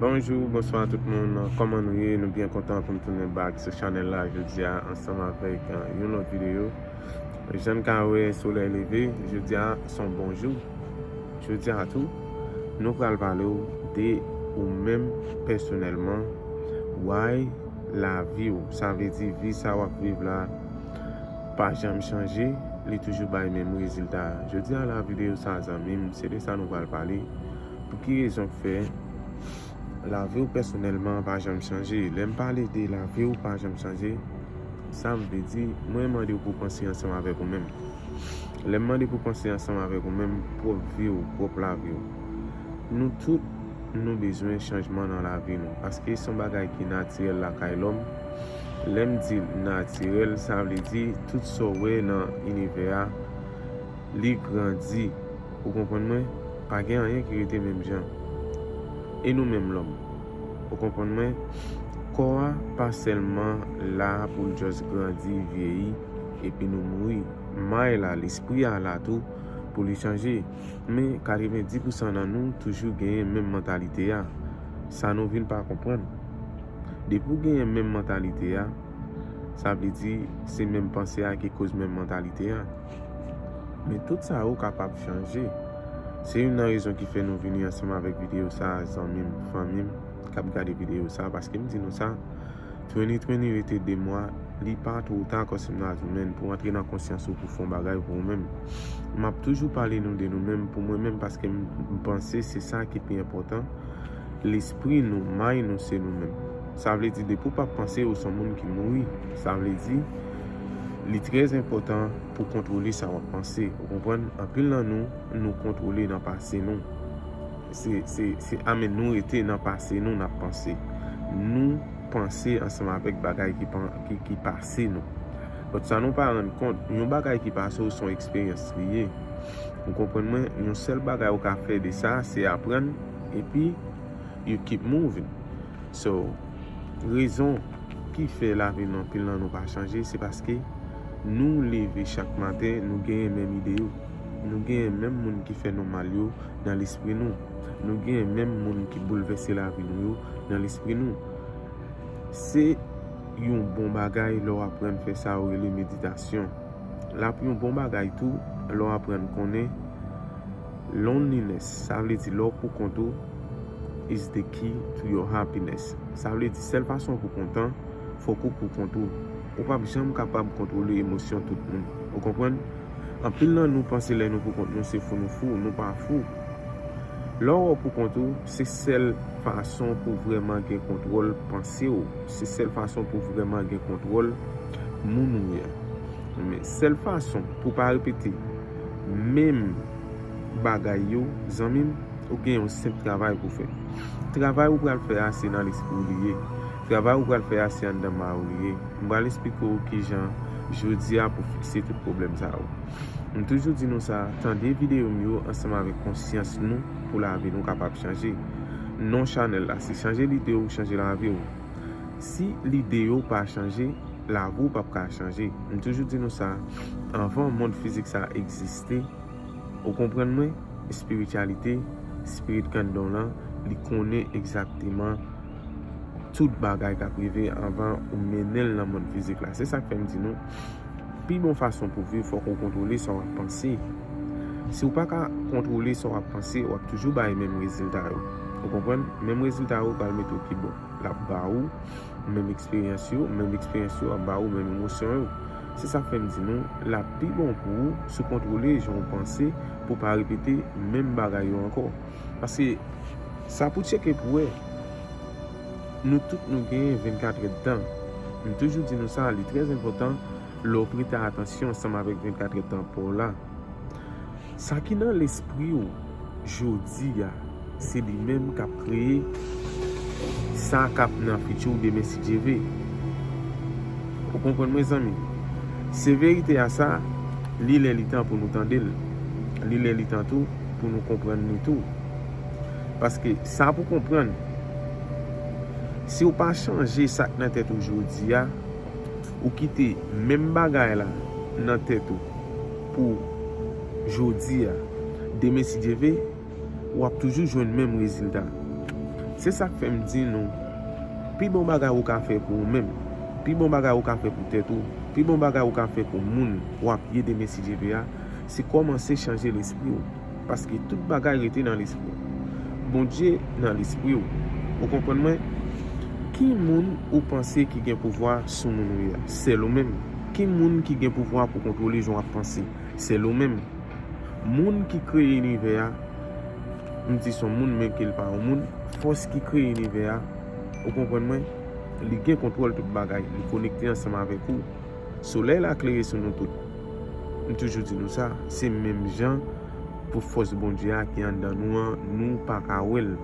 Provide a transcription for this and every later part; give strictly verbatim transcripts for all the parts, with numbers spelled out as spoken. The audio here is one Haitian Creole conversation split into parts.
Bonjou, bonswa tout moun. Kòman nou ye? Nou byen kontan pou n tounen back sou chanèl la jodi a ansanm avèk, eh, yon lòt videyo. Jan n ka wè, solèy leve, jodi a se yon bon jou. Jodi a tou, nou pral pale w de ou menm pèsonèlman. Why lavi w, sa vle di vi sa w ap viv la, pa janm chanje, li toujou bay menm rezilta. Jodi a la videyo sa, zanmi m, se de sa nou pral pale. Pou ki rezon k fè lavi w pèsonèlman pa janm chanje? Lè m pale de lavi w pa janm chanje, sa m vle di, mwen mande w pou w panse ansanm avèk ou menm. Lè m mande pou w panse ansanm avèk ou menm, pwòp vi w, pwòp lavi w. Nou tout, nou bezwen chanjman nan lavi nou, paske se yon bagay ki natirèl lakay lòm. Lè m di natirèl, sa vle di tout sa w wè nan inivè a, li grandi. Ou konprann mwen? Pa gen anyen ki rete menm jan. E nou menm lòm? Ou konprann mwen? Kò a pa sèlman la pou l just grandi, vyeyi, epi nou mouri. May la, lespri a la tou pou li chanje. Men katrevenndis pousan nan nou toujou genyen menm mantalite a. Sa nou vin pa konprann. Depi w genyen menm mantalite a, sa vle di se menm panse a ki koz menm mantalite a. Men tout sa yo kapab chanje. Se youn nan rezon ki fè nou vini ansanm avèk videyo sa a, zanmi m, fanmi m k ap gade videyo sa a, paske m di nou sa, twenty twenty rete de mwa, li pa twò ta, kòm si m ta di w, men pou antre nan konsyans ou, pou fè yon bagay pou ou menm. M ap toujou pale nou de nou menm, pou mwen menm, paske m, m panse se sa ki pi enpòtan. Lespri nou, may nou, se nou menm. Sa vle di, depi w p ap panse, ou se yon moun ki mouri. Sa vle di, li trè enpòtan pou kontwole sa w ap panse. Ou konprann? Anpil nan nou, nou kontwole nan pase nou. Se, se, se, amen, nou rete nan pase nou, n ap panse. Nou panse ansanm avèk bagay ki, pa- ki, ki pase nou. But sa nou pa rann kont, yon bagay ki pase w, se yon eksperyans li ye. Ou konprann mwen? Yon sèl bagay ou ka fè de sa, se aprann, epi you keep moving. So, rezon ki fè lavi nou, anpil nan nou pa chanje, se paske nou leve chak maten, nou genyen menm ide yo. Nou genyen menm moun ki fè nou mal yo nan lespri nou. Nou genyen menm moun ki boulvèse lavi nou yo nan lespri nou. Se yon bon bagay lè w aprann fè sa yo rele meditasyon. L ap yon bon bagay tou lè w aprann konnen loneliness, sa vle di lè w pou kont ou, is the key to your happiness. Sa vle di sèl fason pou kontan, fòk ou pou kont ou. Ou p ap janm kapab kontwole emosyon tout moun. Ou konprann? Anpil nan nou panse lè nou pou kont nou se fou nou fou, nou pa fou. Lè w pou kont ou, se sèl fason pou vrèman gen kontwòl panse w. Se sèl fason pou vrèman gen kontwòl moun ou ye a. Men sèl fason pou pa repete menm bagay yo, zanmi m, ou gen yon senp travay pou fè. Travay ou pral fè a, se nan lespri w li ye. Travay ou pral fè a, se anndan may ou li ye. M pral eksplike w kijan jodi a pou fikse tout pwoblèm sa yo. M toujou di nou sa, tande videyo m yo ansanm avèk konsyans nou pou lavi nou kapab chanje. Non chanèl la, se chanje lide w, chanje lavi w. Si lide yo pa chanje, lavi w p ap ka chanje. M toujou di nou sa, anvan mond fizik sa egziste, ou konprann mwen, espirityalite, spirit kandon lan, li konnen egzakteman tout bagay k ap rive anvan ou mennen l nan mond fizik la. Se sa k fè m di nou, pi bon fason pou viv, fòk ou kontwole sa w ap panse. Si w pa ka kontwole sa w ap panse, w ap toujou bay menm rezilta yo. Ou konprann? Menm rezilta yo pral mete w pi bon. L ap ba ou menm eksperyans yo, menm eksperyans yo ap ba ou menm emosyon yo. Se sa k fè m di nou, l ap pi bon pou ou si w kontwole jan w panse pou w pa repete menm bagay yo ankò. Paske sa pou tcheke pou wè, nou tout nou genyen vennkat èdtan. M toujou di nou sa, li trè enpòtan lè w prete atansyon ansanm avèk vennkat èdtan pa w la. Sa ki nan lespri w jodi a, se li menm k ap kreye sa k ap nan fiti w demen si Dye vle. Ou konprann mwen, zanmi? Se verite a sa, li lè li tan pou nou tande l. Li lè li tan tou pou nou konprann li tou. Paske sa pou konprann, si w pa chanje sa k nan tèt ou jodi a, ou kite menm bagay la nan tèt ou pou jodi a, demen si Dye vle, w ap toujou jwenn menm rezilta. Se sa k fè m di nou, pi bon bagay ou ka fè pou ou menm, pi bon bagay ou ka fè pou tèt ou, pi bon bagay ou ka fè pou moun w ap ye demen si Dye vle a, se kòmanse chanje lespri w. Paske tout bagay rete nan lespri w. Bondye nan lespri w. Ou konprann mwen? Ki moun ou panse ki gen pouvwa sou moun ou ye a? Sèl ou menm. Ki moun ki gen pouvwa pou kontwole jan w ap panse? Sèl ou menm. Moun ki kreye inivè a, m di se yon moun, men ke l pa yon moun, fòs ki kreye inivè a, ou konprann mwen, li gen kontwòl tout bagay, li konekte ansanm avèk ou. Solèy la klere sou nou tout. M toujou di nou sa, se menm jan pou fòs Bondye a ki anndan nou an, nou pa ka wè l.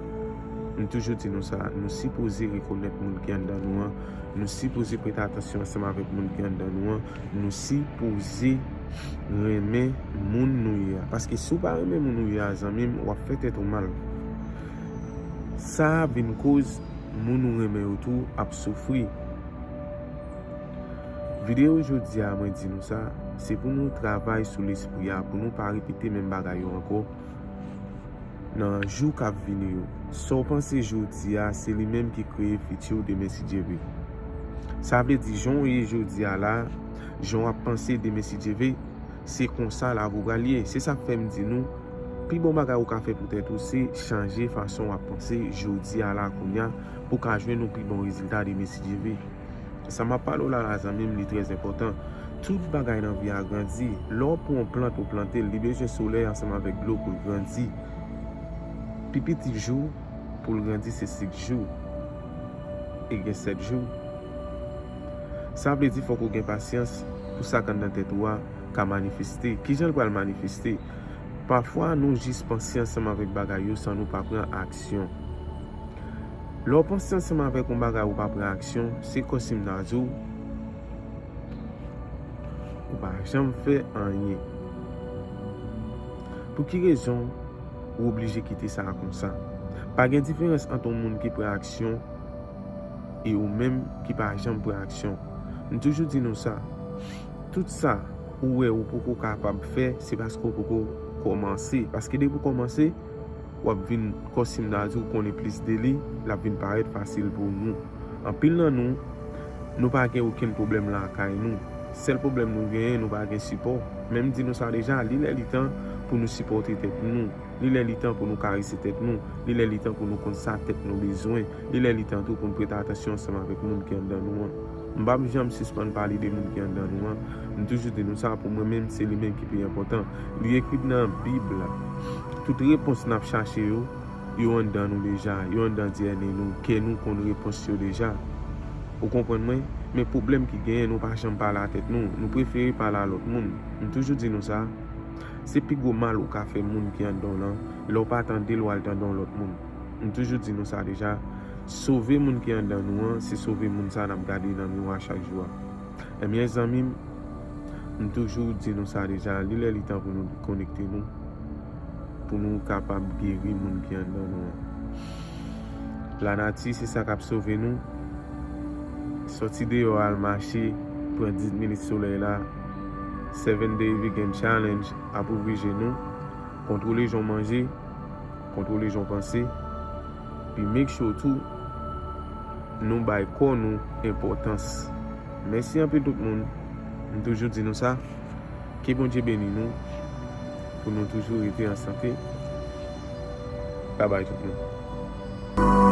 M toujou di nou sa, nou sipoze rekonèt moun ki anndan nou an, nou sipoze prete atansyon ansanm avèk moun ki anndan nou an, nou sipoze renmen moun nou ye a. Paske si w pa renmen moun ou ye a, zanmi m, w ap fè tèt ou mal. Sa ap vin koz moun ou renmen yo tou ap soufri. Videyo jodi a, mwen di nou sa, se pou nou travay sou lespri a, pou nou pa repete menm bagay yo ankò nan jou k ap vini yo. Sa w panse jodi a, se li menm ki kreye fiti w demen si Dye vle. Sa vle di, jan w ye jodi a la, jan w ap panse demen si Dye vle, se konsa lavi w pral ye. Se sa k fè m di nou, pi bon bagay ou ka fè pou tèt ou, se chanje fason w ap panse jodi a la kounye a, pou w ka jwenn yon pi bon rezilta demen si Dye vle. Sa m ap pale w la la, zanmi m, li trè enpòtan. Tout bagay nan vi a grandi. Lè w pran yon plant, ou plante l, li bezwen solèy ansanm avèk dlo pou l grandi. Pi piti jou pou l grandi se sis jou. E gen sèt jou. Sa vle di fòk ou gen pasyans pou sa k anndan tèt ou a ka manifeste. Kijan l pral manifeste? Pafwa, nou jis panse ansanm avèk bagay yo san nou pa pran aksyon. Lè w panse ansanm avèk yon bagay ou pa pran aksyon, se kòm si m ta di w, ou pa janm fè anyen. Pou ki rezon ou oblije kite sa a konsa? Pa gen diferans ant yon moun ki pran aksyon e ou menm ki pa janm pran aksyon. M toujou di nou sa, tout sa ou wè ou poko kapab fè, se paske ou poko kòmanse. Paske depi w kòmanse, w ap vin kòm si m ta di w konnen plis de li, l ap vin parèt fasil pou nou. Anpil nan nou, nou pa gen okenn pwoblèm lakay nou. Sèl pwoblèm nou genyen, nou pa gen sipò. Men m di nou sa deja, li lè li tan pou nou sipòte tèt nou. Li lè li tan pou nou karese tèt nou. Li lè li tan pou nou konn sa tèt nou bezwen. Li lè li tan tou pou nou prete atansyon ansanm avèk moun ki anndan nou an. M p ap janm sispann pale de moun ki anndan nou an. M toujou di nou sa, pou mwen menm, se li menm ki pi enpòtan. Li ekri nan Bib la. Tout repons n ap chache yo, yo anndan nou deja, yo anndan D N A nou, kè nou konn repons yo deja. Ou konprann mwen? Men pwoblèm ki genyen, nou pa janm pale a tèt nou. Nou prefere pale a lòt moun. M toujou di nou sa. Se pi gwo mal ou ka fè moun ki anndan w lan, lè w pa tande l, w al tande yon lòt moun. M toujou di nou sa deja. Sove moun ki anndan nou an, se sove moun sa n ap gade nan miwa chak jou a. Ebyen, zanmi m, m toujou di nou sa deja, li lè li tan pou nou konekte nou, pou nou kapab geri moun ki anndan nou an. Lanati, se sa k ap sove nou. Sòti deyò, al mache, pran dis minit solèy la. Seven Day Vegan Challenge ap ouvri je nou. Kontwole jan w manje, kontwole jan w panse, pi make sure tou nou bay kò nou enpòtans. Mèsi anpil tout moun. M toujou di nou sa. Ke Bondye beni nou, pou nou toujou rete an sante. Babay tout moun.